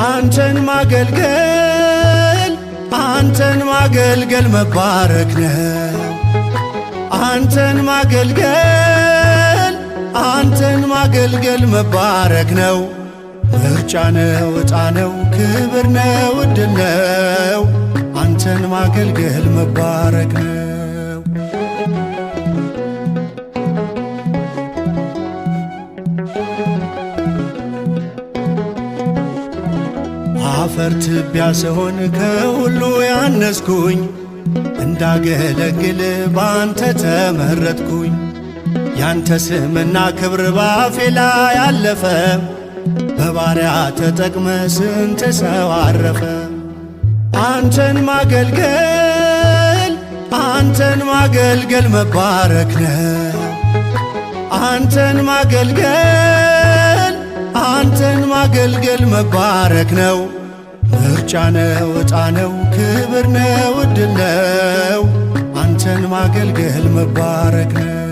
አንተን ማገልገል አንተን ማገልገል መባረክ ነው። አንተን ማገልገል አንተን ማገልገል መባረክ ነው። ምርጫ ነው፣ ዕጣ ነው፣ ክብር ነው፣ ዕድል ነው። አንተን ማገልገል መባረክ ነው። አፈር ትቢያ ስሆን ከሁሉ ያነስኩኝ እንዳገለግል ባንተ ተመረጥኩኝ። ያንተ ስምና ክብር ባፌ ላይ አለፈ። በባሪያ ተጠቅመ ስንት ሰው አረፈ። አንተን ማገልገል አንተን ማገልገል መባረክ ነው። አንተን ማገልገል አንተን ማገልገል መባረክ ነው። ምርጫ ነው፣ ዕጣ ነው፣ ክብር ነው፣ ዕድል ነው። አንተን ማገልገል መባረክ ነው።